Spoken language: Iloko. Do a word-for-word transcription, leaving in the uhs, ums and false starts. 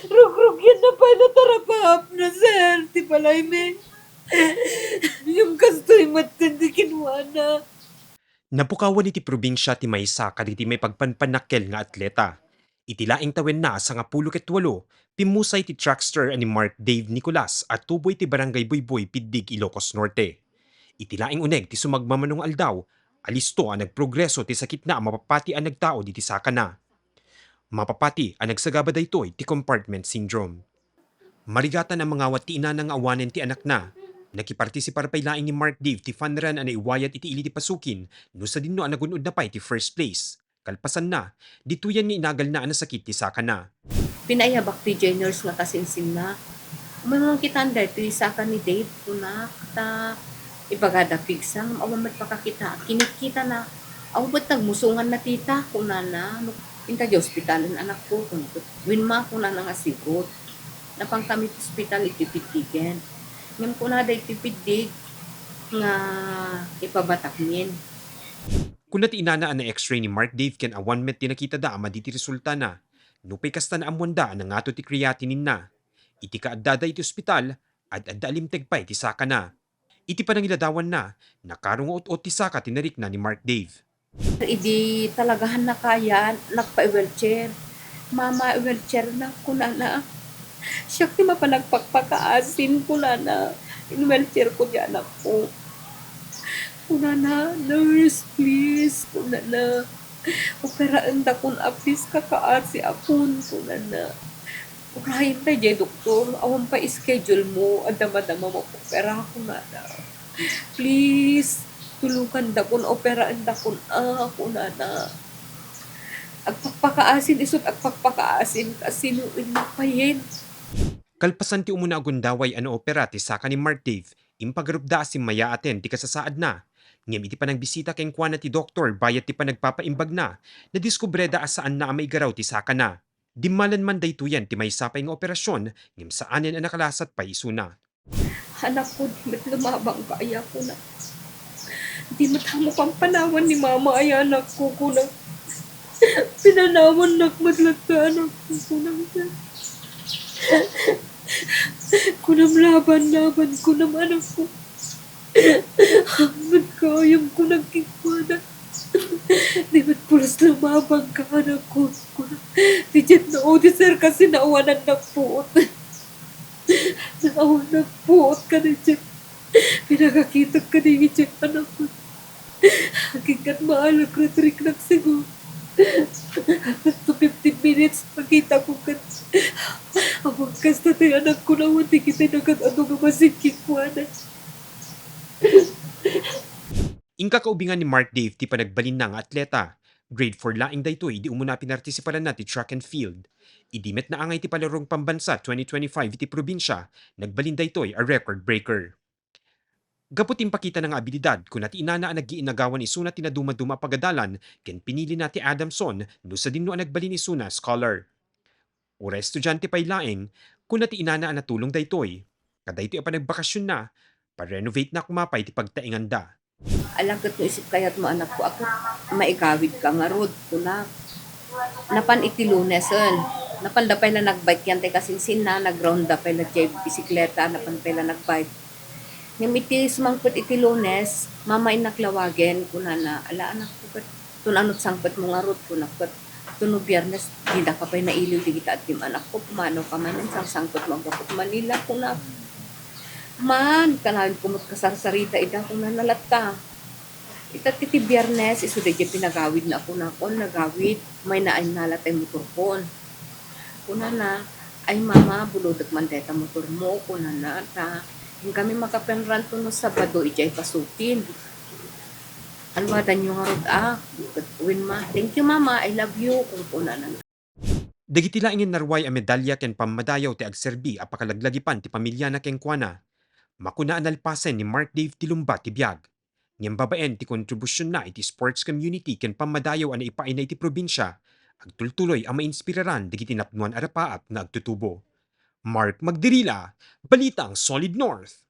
Rugrugyan na pay latta a paapna, sir, ti balaymi. Ngem kastoy met ti kinuana. Napukawan iti probinsia ti maysa kadagiti maipagpanpannakkel nga atleta. Iti laeng tawenna a sangapulo ket walo, pimmusay ti track star a ni Mark Dave Nicolas a tubo iti Barangay Buyboy, Piddig, Ilocos Norte. Iti laeng uneg ti sumagmamano nga aldaw, alisto a nagprogreso ti sakitna a mapapati a nagtaud iti sakana. Mapapati a nagsagaba daytoy ti compartment syndrome. Marigatan a mangawat ti inana nga awanen ti anakna. Nakipartisipar pay laeng ni Mark Dave ti fun run a naiwayat iti ili ti Pasukin no sadinno a nagun-odna pay ti first place. Kalpasanna, ditoyen nga inagalna a nasakit ti sakana. Pinaayabak ti juniors nga kasinsinna. Umay man kitaan daytoy saka ni Dave, kunak, ta ibagada pigsa, ngem awan met pakakita. Kinitkitana, awan met nagmusungan na tita, kunana. No, inta di ospitalen anakko, kunana. Winma, kunana nga sigot. Napankami ti ospital iti Piddigen. Ngem kunada iti Piddig nga ipabatakmin. Kuna ti inana a na-X-ray ni Mark Dave ken awan met ti nakitada a madi ti resultana. Nupay kasta, naammoanda a nangato ti creatininna. Iti kaaddada iti ospital, ad-adda a limteg pay ti sakana. Iti panangiladawanna, nakaro nga ut-ot ti saka ti narikna ni Mark Dave. Idi talagahan na kaya, nagpa-wheelchair. "Mama, i-wheelchair-nak," kunana. "Siak ti mapan agpakpakaasin," kunana. "In-wheelchair-ko ti anakko." Kunana, "Nurse, please," kunana. "Operaendakon a, please, kakaasi a pon," kunana. "Uray, tay jay doktor, awan pay schedule mo, adda madama maopera," kunana. "Please, tulokandakon, operaendakon a," kunana. Agpakpakaasin, isut' agpakpakaasin, kasinoen nagpayen. Kalpasan ti umuna a gundaway a naopera ti saka ni Mark Dave, impagarupda a simmayaaten ti kasasaadna. Ngem iti panagbisita kenkuana ti doktor bayat ti panagpapaimbagna, nadiskubreda a saanna a maigaraw ti sakana. Dimmalan man daytoyen ti maysa pay nga operasyon, ngem saanen a nakalasat pay isuna. "Anakko, di met lumabangka aya," kuna. "Di met ammo pampanawan ni mama aya, anakko," kuna. "Pinanawannak met latta, anakko," kuna. "Kunam laban, laban," kunam, "anakko." "Met kayam," kunak kenkuana. "Di met pulos lumabangka, anakko," kuna. "Di ket no, di sir, kasi naawanannak puot. Naawanannak puot kanidiay. Pinakakitak kanidiay, anakko. Agingga maalag ti riknak, siguro. Up to fifteen minutes, makitako ket awan kasta ti anakko, awan dagiti nagad-adu nga masing kenkuana." Inka kaubingan ni Mark Dave ti panagbalinna nga atleta. Grade four laeng daytoy idi umuna a pinartisiparanna ti track and field. Idi met naangay ti Palarong Pambansa twenty twenty-five iti probinsia, nagbalin daytoy a record breaker. Gapu ti impakitana nga abilidad, kuna ti inana a naggiinnagawan isuna ti nadumaduma a pagadalan ken pinilina ti Adamson no sadinno a nagbalin isuna a scholar. Uray estudiante pay laeng, kuna ti inana a natulong daytoy. Kadaytoy a panagbakasionna, pa-renovate na koma pay ti pagtaenganda. "Ala ket no isip kayatmo, anakko, a ket maigawidka ngarud," kuna. Napan iti Lunes, en. Napanda pay la nagbike yan tay kasinsinna, naground da pay la diay bisikleta, napan pay la nagbike. Ngem iti sumangpet iti Lunes, "Mama, innak lawagen," kunana. "Ala, anakko, ket no ania ti sangpetmo ngarud?" kunak, ket "Ket no Biernes, didaka pay nailiw dagiti addim, anakko, pumanawka manen, sangsangpetmo aggapu iti Manila," kunak. "Man, kanayon ko met kasarsarita ida," kunana latta. Ita iti Biernes, isu daydiay pinagawidna a kunakon, nagawid, "Mayna a innala tay motorkon." Kunana, "Ay, Mama, bulodek man dayta motormo," kunana, "ta inkami makapanranto no Sabado idiay Pasukin. Aluadanyo ngarud a." Ket, "Wen, Ma." "Thank you, Mama. I love you," kunkunana. Dagiti laengen naruay a medalya ken pammadayaw ti agserbi a pakalaglagipan ti pamiliana kenkuana. Makuna a nalpasen ni Mark Dave ti lumba ti biag. Ngem babaen ti kontribusonna iti sports community ken pammadayaw a naipaayna iti probinsia, agtultuloy a mainspiraran dagiti napnoan a rapaap nga agtutubo. Mark Magdirila, Balitang Solid North.